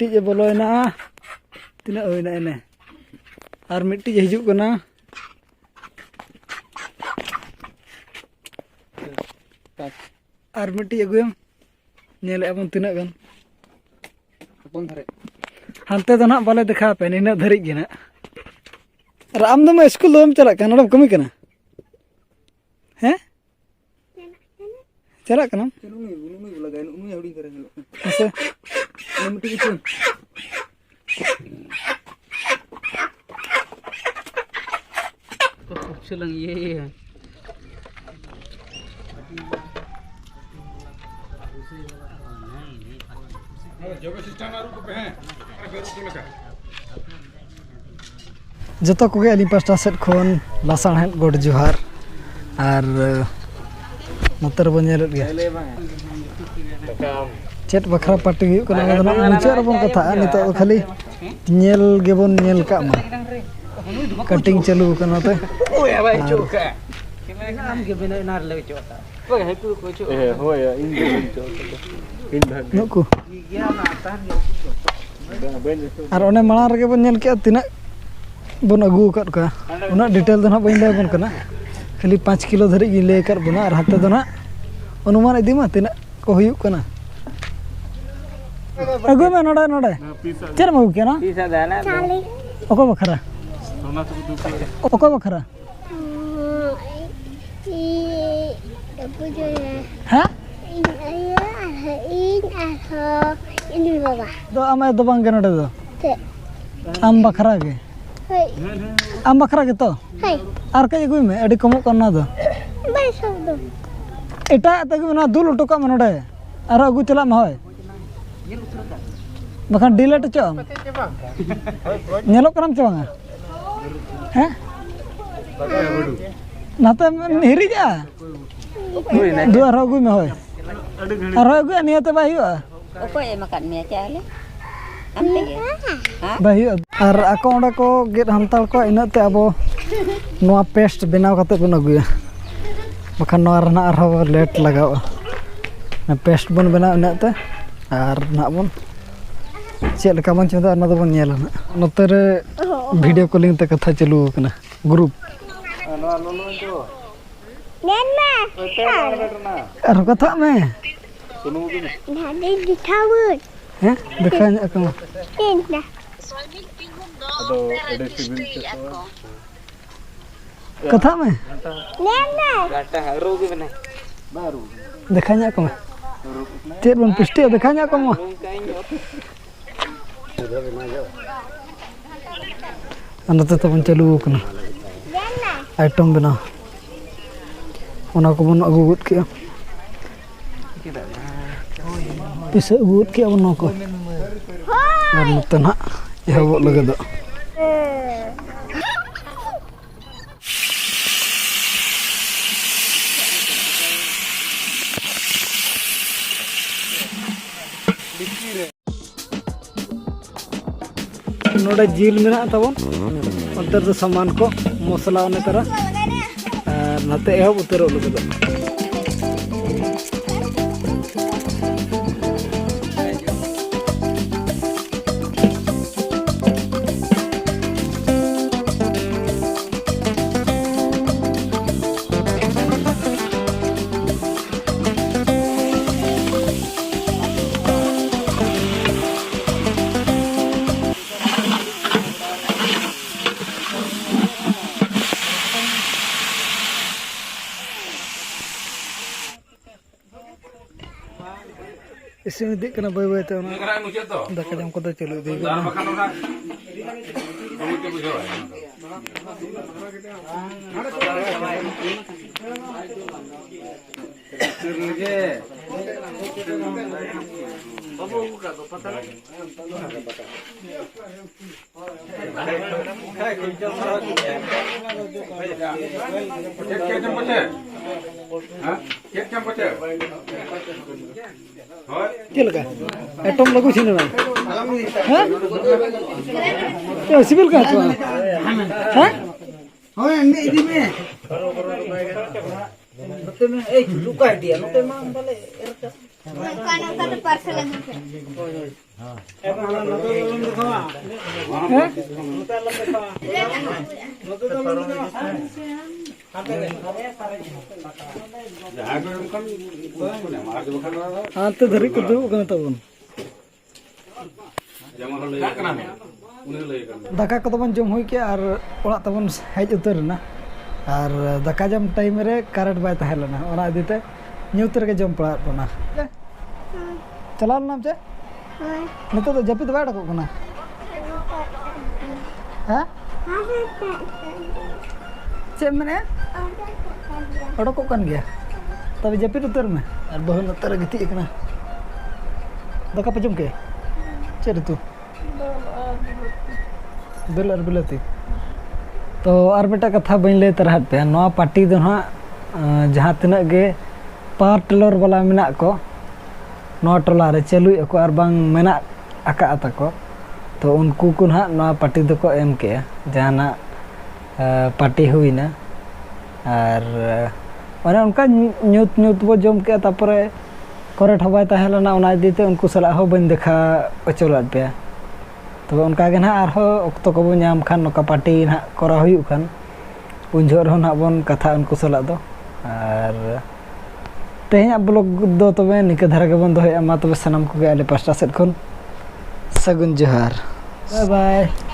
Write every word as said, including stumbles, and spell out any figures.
ᱢᱤᱫᱴᱤᱡ ᱮ ᱵᱚᱞᱚᱭᱮᱱᱟ᱾ ᱛᱤᱱᱟᱹᱜ ᱦᱩᱭᱱᱟ ᱮᱱᱮ? ᱟᱨ ᱢᱤᱫᱴᱤᱡ ᱮ ᱦᱤᱡᱩᱜ ᱠᱟᱱᱟ᱾ ᱟᱨ ᱢᱤᱫᱴᱤᱡ ᱟᱹᱜᱩᱭᱟᱢ, ᱧᱮᱞᱮᱫᱼᱟ ᱵᱚᱱ ᱛᱤᱱᱟᱹᱜ ᱜᱟᱱ᱾ ᱦᱟᱱᱛᱮ ᱫᱚ ᱱᱟᱦᱟᱜ ᱵᱟᱞᱮ ᱫᱮᱠᱷᱟᱣ ᱯᱮ, ᱱᱤᱱᱟᱹᱜ ᱫᱷᱟᱹᱨᱤᱡ ᱜᱮ ᱱᱟᱦᱟᱜ᱾ ᱟᱨ ᱟᱢ ᱫᱚ ᱢᱟ ᱥᱠᱩᱞ ᱫᱚ ᱵᱟᱢ ᱪᱟᱞᱟᱜ ᱠᱟᱱᱟ, ᱱᱚᱰᱮᱢ ᱠᱟᱹᱢᱤ ᱠᱟᱱᱟ? ᱦᱮᱸ? ᱪᱟᱞᱟᱜ ᱠᱟᱱᱟᱢ? ᱱᱩᱭ, ᱱᱩᱭ ᱵᱚᱞᱚ ᱜᱟᱭ, ᱱᱩᱭ ᱦᱩᱰᱤᱧ ᱫᱷᱟᱨᱟ ᱧᱮᱞᱚᱜ ᱠᱟᱱᱟ᱾ ᱢᱟᱥᱮ᱾ ᱩᱱᱤ ᱢᱤᱫᱴᱤᱡ ᱜᱮ ᱪᱮᱫ? ᱠᱚ ᱠᱩᱪᱷ ᱞᱟᱝ ᱤᱭᱟᱹᱭᱟ᱾ ᱡᱚᱛᱚ ᱠᱚᱜᱮ ᱟᱹᱞᱤᱧ ᱯᱟᱥᱴᱟ ᱥᱮᱫ ᱠᱷᱚᱱ ᱞᱟᱥᱟᱲᱦᱮᱫ ᱜᱚᱰ ᱡᱚᱦᱟᱨ᱾ ᱟᱨ ᱱᱚᱛᱮ ᱨᱮᱵᱚᱱ ᱧᱮᱞᱮᱫ ᱜᱮᱭᱟ ᱪᱮᱫ ᱵᱟᱠᱷᱨᱟ ᱯᱟᱨᱴᱤ ᱦᱩᱭᱩᱜ ᱠᱟᱱᱟ, ᱚᱱᱟ ᱫᱚ ᱱᱟᱜ ᱢᱩᱪᱟᱹᱫ ᱨᱮᱵᱚᱱ ᱠᱟᱛᱷᱟᱜᱼᱟ᱾ ᱱᱤᱛᱚᱜ ᱫᱚ ᱠᱷᱟᱹᱞᱤ ᱧᱮᱞ ᱜᱮᱵᱚᱱ ᱧᱮᱞ ᱠᱟᱜ ᱢᱟ᱾ ᱠᱟᱴᱤᱝ ᱪᱟᱹᱞᱩ ᱟᱠᱟᱱᱟ ᱛᱮ᱾ ᱟᱨ ᱦᱳᱭ, ᱤᱧ ᱫᱚ ᱵᱟᱹᱧ ᱪᱚ ᱠᱟᱫᱟ᱾ ᱤᱧ ᱵᱷᱟᱜᱽ ᱜᱮ᱾ ᱱᱩᱠᱩ᱾ ᱵᱟᱹᱧ ᱟᱹᱥᱩᱞ ᱟᱨ ᱚᱱᱮ ᱢᱟᱲᱟᱝ ᱨᱮᱜᱮ ᱵᱚᱱ ᱧᱮᱞ ᱠᱮᱜᱼᱟ ᱛᱤᱱᱟᱹᱜ ᱵᱚᱱ ᱟᱹᱜᱩ ᱟᱠᱟᱫ ᱠᱚᱣᱟ, ᱩᱱᱟᱹᱜ ᱰᱤᱴᱮᱞ ᱫᱚ ᱱᱟᱦᱟᱜ ᱵᱟᱹᱧ ᱞᱟᱹᱭ ᱟᱵᱚᱱ ᱠᱟᱱᱟ᱾ ᱠᱷᱟᱹᱞᱤ ᱯᱟᱸᱪ ᱠᱤᱞᱳ ᱫᱷᱟᱹᱨᱤᱡ ᱜᱤᱧ ᱞᱟᱹᱭ ᱟᱠᱟᱫ ᱵᱚᱱᱟ, ᱟᱨ ᱦᱟᱱᱛᱮ ᱫᱚ ᱱᱟᱦᱟᱜ ᱚᱱᱩᱢᱟᱱ ᱤᱫᱤ ᱢᱟ ᱛᱤᱱᱟᱹᱜ ᱠᱚ ᱦᱩᱭᱩᱜ ᱠᱟᱱᱟ᱾ ᱟᱹᱜᱩᱭ ᱢᱮ ᱱᱚᱰᱮ, ᱱᱚᱰᱮ᱾ ᱦᱮᱸ, ᱯᱤᱥ ᱟᱜ ᱪᱮᱫ ᱮᱢ ᱟᱹᱜᱩ ᱠᱮᱜᱼᱟ ᱱᱚᱣᱟ? ᱪᱟᱞᱤ᱾ ᱚᱠᱚᱭ ᱵᱟᱠᱷᱨᱟ? ᱚᱠᱚᱭ ᱵᱟᱠᱷᱨᱟ? ᱤᱧ, ᱦᱮᱸ? ᱤᱧ ᱟᱭᱳ ᱟᱨᱦᱚᱸ ᱤᱧ ᱟᱨᱦᱚᱸ ᱤᱧ ᱵᱟᱵᱟ᱾ ᱫᱚ ᱟᱢ ᱟᱭᱳ ᱫᱚ ᱵᱟᱝ ᱜᱮ ᱱᱚᱰᱮ ᱫᱚ? ᱪᱮᱫ? ᱟᱢ ᱵᱟᱠᱷᱨᱟ ᱜᱮ? ᱦᱳᱭ᱾ ᱟᱢ ᱵᱟᱠᱷᱨᱟ ᱜᱮᱛᱚ? ᱦᱳᱭ᱾ ᱟᱨ ᱠᱟᱹᱡ ᱟᱹᱜᱩᱭ ᱢᱮ, ᱟᱹᱰᱤ ᱠᱚᱢᱚᱜ ᱠᱟᱱᱟ ᱱᱚᱣᱟ ᱫᱚ᱾ ᱵᱟᱭ ᱥᱟᱵ ᱫᱚ᱾ ᱮᱴᱟᱜ ᱛᱮ ᱟᱹᱜᱩᱭ ᱢᱮ, ᱱᱚᱣᱟ ᱫᱩᱞ ᱦᱚᱴᱚ ᱠᱟᱜ ᱢᱮ ᱱᱚᱰᱮ᱾ ᱟᱨᱦᱚᱸ ᱟᱹᱜᱩ ᱪᱟᱞᱟᱜ ᱢᱮ, ᱦᱳᱭ᱾ ᱵᱟᱠᱷᱟᱱ ᱰᱤᱞᱮᱴ ᱦᱚᱪᱚᱜ ᱟᱢ᱾ ᱧᱮᱞᱚᱜ ᱠᱟᱱᱟᱢ ᱪᱮ ᱵᱟᱝᱟ? ᱦᱮᱸ? ᱱᱟᱛᱮᱢ ᱦᱤᱨᱤᱡᱼᱟ? ᱫᱩ ᱟᱨᱦᱚᱸ ᱟᱹᱜᱩᱭ ᱢᱮ, ᱦᱳᱭ᱾ ᱟᱨᱦᱚᱸ ᱟᱹᱜᱩᱭᱟ, ᱱᱤᱭᱟᱹᱛᱮ ᱵᱟᱭ ᱦᱩᱭᱩᱜᱼᱟ᱾ ᱚᱠᱚᱭ ᱮᱢ ᱟᱠᱟᱫ ᱢᱮᱭᱟ ᱪᱟᱣᱞᱮ? ᱟᱢ ᱛᱮᱜᱮ? ᱦᱮᱸ? ᱵᱟᱭ ᱦᱩᱭᱩᱜᱼᱟ᱾ ᱟᱨ ᱟᱠᱚ ᱚᱸᱰᱮ ᱠᱚ ᱜᱮᱫ ᱦᱟᱱᱛᱟᱲ ᱠᱚᱣᱟ, ᱤᱱᱟᱹᱜ ᱛᱮ ᱟᱵᱚ ᱱᱚᱣᱟ ᱯᱮᱥᱴ ᱵᱮᱱᱟᱣ ᱠᱟᱛᱮ ᱵᱚᱱ ᱟᱹᱜᱩᱭᱟ, ᱵᱟᱠᱷᱟᱱ ᱱᱚᱣᱟ ᱨᱮᱱᱟᱜ ᱟᱨᱦᱚᱸ ᱞᱮᱴ ᱞᱟᱜᱟᱣᱚᱜᱼᱟ᱾ ᱯᱮᱥᱴ ᱵᱚᱱ ᱵᱮᱱᱟᱣ ᱤᱱᱟᱹᱜ ᱛᱮ, ᱟᱨ ᱱᱟᱦᱟᱜ ᱵᱚᱱ ᱪᱮᱫ ᱞᱮᱠᱟ ᱵᱚᱱ ᱪᱚᱸᱫᱟ, ᱚᱱᱟ ᱫᱚᱵᱚᱱ ᱧᱮᱞᱟ ᱱᱟᱜ᱾ ᱱᱚᱛᱮ ᱨᱮ ᱵᱷᱤᱰᱤᱭᱳ ᱠᱚᱞᱤᱝ ᱛᱮ ᱠᱟᱛᱷᱟ ᱪᱟᱹᱞᱩ ᱟᱠᱟᱱᱟ, ᱜᱨᱩᱯ᱾ ᱧᱮᱞ ᱢᱮ᱾ ᱟᱨᱦᱚᱸ ᱠᱟᱛᱷᱟᱜ ᱢᱮ᱾ ᱵᱷᱟᱜᱮ ᱫᱮᱠᱷᱟᱣᱟᱹᱧ᱾ ᱦᱮᱸ, ᱫᱮᱠᱷᱟᱣ ᱧᱚᱜ ᱠᱟᱢᱟ᱾ ᱪᱮᱫ ᱫᱟ? ᱟᱫᱚ ᱟᱹᱰᱤ ᱥᱤᱵᱤᱞ ᱠᱚ᱾ ᱠᱟᱛᱷᱟᱜ ᱢᱮ᱾ ᱧᱮᱞ ᱢᱮ᱾ ᱰᱟᱴᱟ ᱦᱟᱹᱨᱩ ᱜᱮ ᱢᱮᱱᱟᱭ᱾ ᱫᱮᱠᱷᱟᱣ ᱧᱚᱜ ᱠᱟᱢᱟ᱾ ᱪᱮᱫ ᱵᱚᱱ ᱯᱤᱥᱴᱤᱭᱟ? ᱫᱮᱠᱷᱟᱣ ᱧᱚᱜ ᱠᱟᱢᱟ᱾ ᱟᱨ ᱱᱚᱛᱮ ᱛᱟᱵᱚᱱ ᱪᱟᱹᱞᱩ ᱟᱠᱟᱱᱟ ᱟᱭᱴᱮᱢ ᱵᱮᱱᱟᱣ᱾ ᱚᱱᱟ ᱠᱚᱵᱚᱱ ᱟᱹᱜᱩ ᱜᱚᱫ ᱠᱮᱜᱼᱟ᱾ ᱯᱤᱥᱟᱹ ᱟᱹᱜᱩ ᱜᱚᱫ ᱠᱮᱜᱼᱟ ᱵᱚᱱ ᱱᱚᱣᱟ ᱠᱚ᱾ ᱟᱨ ᱱᱚᱛᱮ ᱱᱟᱦᱟᱜ ᱮᱦᱚᱵᱚᱜ ᱞᱟᱹᱜᱤᱫᱚᱜ᱾ ᱱᱚᱰᱮ ᱡᱤᱞ ᱢᱮᱱᱟᱜ ᱛᱟᱵᱚᱱ, ᱚᱱᱛᱮ ᱨᱮᱫᱚ ᱥᱟᱢᱟᱱ ᱠᱚ, ᱢᱚᱥᱞᱟ ᱚᱱᱮ ᱛᱟᱨᱟ, ᱟᱨ ᱱᱟᱛᱮ ᱮᱦᱚᱵ ᱩᱛᱟᱹᱨᱚᱜ ᱞᱟᱹᱜᱤᱫᱚᱜ᱾ ᱤᱥᱤᱱ ᱤᱫᱤᱜ ᱠᱟᱱᱟ ᱵᱟᱹᱭ ᱵᱟᱹᱭ ᱛᱮ, ᱚᱱᱟ ᱱᱤᱭᱟᱹ ᱠᱟᱱᱟ ᱢᱩᱪᱟᱹᱫ ᱫᱚ᱾ ᱫᱟᱠᱟ ᱡᱚᱢ ᱠᱚᱫᱚ ᱪᱟᱹᱞᱩ ᱤᱫᱤ ᱟᱨ ᱠᱟᱱᱟ᱾ ᱵᱟᱠᱷᱟᱱ ᱚᱱᱟ ᱵᱩᱡᱽ ᱛᱮ ᱵᱩᱡᱷᱟᱹᱣᱟᱭ᱾ ᱪᱮᱫ ᱪᱮᱫ ᱮᱢ ᱯᱟᱪᱮ? ᱦᱮᱸ? ᱪᱮᱫ ᱪᱮᱫ ᱮᱢ ᱯᱟᱪᱮ? ᱦᱳᱭ᱾ ᱪᱮᱫ ᱞᱮᱠᱟ? ᱮᱛᱚᱢ ᱞᱟᱹᱜᱩ ᱪᱷᱤᱱ ᱮᱱᱟ᱾ ᱦᱮᱸ? ᱮ, ᱥᱤᱵᱤᱞ ᱠᱟᱱᱟ ᱛᱚ? ᱦᱮᱸ? ᱦᱳᱭ, ᱢᱤᱫ ᱤᱫᱤ ᱢᱮ᱾ ᱱᱚᱛᱮ ᱢᱮ, ᱮᱭ, ᱞᱩᱠᱟ ᱤᱫᱤᱭᱟ, ᱱᱚᱛᱮ ᱢᱟ ᱵᱟᱞᱮ ᱮᱨ ᱠᱟᱜ᱾ ᱱᱚᱝᱠᱟ ᱱᱚᱝᱠᱟ ᱫᱚ ᱯᱟᱨᱥᱮᱞ ᱟᱹᱜᱩ ᱯᱮ᱾ ᱦᱟᱱᱛᱮ ᱫᱷᱟᱹᱨᱤᱡ ᱠᱚ ᱫᱩᱲᱩᱵ ᱠᱟᱱᱟ ᱛᱟᱵᱚᱱ᱾ ᱫᱟᱠᱟ ᱠᱚᱫᱚ ᱵᱚᱱ ᱡᱚᱢ ᱦᱩᱭ ᱠᱮᱜᱼᱟ ᱟᱨ ᱚᱲᱟᱜ ᱛᱮᱵᱚᱱ ᱦᱮᱡ ᱩᱛᱟᱹᱨ ᱮᱱᱟ᱾ ᱟᱨ ᱫᱟᱠᱟ ᱡᱚᱢ ᱴᱟᱭᱤᱢ ᱨᱮ ᱠᱟᱨᱮᱱᱴ ᱵᱟᱭ ᱛᱟᱦᱮᱸ ᱞᱮᱱᱟ, ᱚᱱᱟ ᱤᱫᱤ ᱛᱮ ᱧᱩᱛ ᱨᱮᱜᱮ ᱡᱚᱢ ᱯᱟᱲᱟᱣᱟᱫ ᱵᱚᱱᱟ᱾ ᱪᱟᱞᱟᱣ ᱞᱮᱱᱟᱢ ᱪᱮ? ᱦᱳᱭ᱾ ᱱᱤᱛᱚᱜ ᱫᱚ ᱡᱟᱹᱯᱤᱫ ᱵᱟᱭ ᱚᱰᱚᱠᱚᱜ ᱠᱟᱱᱟ? ᱦᱮᱸ? ᱪᱮᱫ ᱮᱢ ᱢᱮᱱᱮᱫᱼᱟ? ᱚᱰᱚᱠᱚᱜ ᱠᱟᱱ ᱜᱮᱭᱟ᱾ ᱛᱚᱵᱮ ᱡᱟᱹᱯᱤᱫ ᱩᱛᱟᱹᱨ ᱢᱮ᱾ ᱟᱨ ᱵᱟᱹᱦᱩ ᱱᱚᱛᱮ ᱨᱮ ᱜᱤᱛᱤᱡ ᱟᱠᱟᱱᱟ᱾ ᱫᱟᱠᱟ ᱯᱮ ᱡᱚᱢ ᱠᱮᱫ? ᱪᱮᱫ ᱩᱛᱩ? ᱫᱟᱹᱞ ᱟᱨ ᱵᱤᱞᱟᱹᱛᱤ᱾ ᱛᱚ ᱟᱨ ᱢᱤᱫᱴᱟᱝ ᱠᱟᱛᱷᱟ ᱵᱟᱹᱧ ᱞᱟᱹᱭ ᱛᱟᱨᱟᱦᱟᱫ ᱯᱮᱭᱟ, ᱱᱚᱣᱟ ᱯᱟᱨᱴᱤ ᱫᱚ ᱱᱟᱦᱟᱜ, ᱟᱸ, ᱡᱟᱦᱟᱸ ᱛᱤᱱᱟᱹᱜ ᱜᱮ ᱯᱟᱣᱟᱨ ᱴᱤᱞᱟᱨ ᱵᱟᱞᱟ ᱢᱮᱱᱟᱜ ᱠᱚ ᱱᱚᱣᱟ ᱴᱚᱞᱟ ᱨᱮ ᱪᱟᱹᱞᱩᱭᱮᱫ ᱠᱚ ᱟᱨ ᱵᱟᱝ ᱢᱮᱱᱟᱜ ᱟᱠᱟᱫ ᱛᱟᱠᱚ, ᱛᱚ ᱩᱱᱠᱩ ᱠᱚ ᱱᱟᱦᱟᱜ ᱱᱚᱣᱟ ᱯᱟᱨᱴᱤ ᱫᱚᱠᱚ ᱮᱢ ᱠᱮᱜᱼᱟ, ᱡᱟᱦᱟᱱᱟᱜ, ᱟᱸ, ᱯᱟᱨᱴᱤ ᱦᱩᱭᱱᱟ᱾ ᱟᱨ ᱚᱱᱮ ᱚᱱᱠᱟ ᱧᱩᱛ ᱧᱩᱛ ᱵᱚ ᱡᱚᱢ ᱠᱮᱜᱼᱟ, ᱛᱟᱨᱯᱚᱨᱮ ᱠᱚᱨᱮᱱᱴ ᱦᱚᱸ ᱵᱟᱭ ᱛᱟᱦᱮᱸ ᱞᱮᱱᱟ, ᱚᱱᱟ ᱤᱫᱤ ᱛᱮ ᱩᱱᱠᱩ ᱥᱟᱞᱟᱜ ᱦᱚᱸ ᱵᱟᱹᱧ ᱫᱮᱠᱷᱟ ᱦᱚᱪᱚ ᱞᱮᱫ ᱯᱮᱭᱟ᱾ ᱛᱚᱵᱮ ᱚᱱᱠᱟ ᱜᱮ ᱱᱟᱦᱟᱜ ᱟᱨᱦᱚᱸ ᱚᱠᱛᱚ ᱠᱚᱵᱚ ᱧᱟᱢ ᱠᱷᱟᱱ, ᱱᱚᱝᱠᱟ ᱯᱟᱨᱴᱤ ᱱᱟᱦᱟᱜ ᱠᱚᱨᱟᱣ ᱦᱩᱭᱩᱜ ᱠᱷᱟᱱ, ᱩᱱ ᱡᱚᱦᱚᱜ ᱨᱮᱦᱚᱸ ᱱᱟᱦᱟᱜ ᱵᱚᱱ ᱠᱟᱛᱷᱟᱜᱼᱟ ᱩᱱᱠᱩ ᱥᱟᱞᱟᱜ ᱫᱚ᱾ ᱟᱨ ᱛᱮᱦᱮᱧᱟᱜ ᱵᱞᱚᱜ ᱫᱚ ᱛᱚᱵᱮ ᱱᱤᱝᱠᱟᱹ ᱫᱷᱟᱨᱟ ᱜᱮᱵᱚᱱ ᱫᱚᱦᱚᱭᱟ᱾ ᱢᱟ ᱛᱚᱵᱮ ᱥᱟᱱᱟᱢ ᱠᱚᱜᱮ ᱟᱞᱮ ᱯᱟᱥᱴᱟ ᱥᱮᱫ ᱠᱷᱚᱱ ᱥᱟᱹᱜᱩᱱ ᱡᱚᱦᱟᱨ᱾ ᱵᱟᱭ ᱵᱟᱭ᱾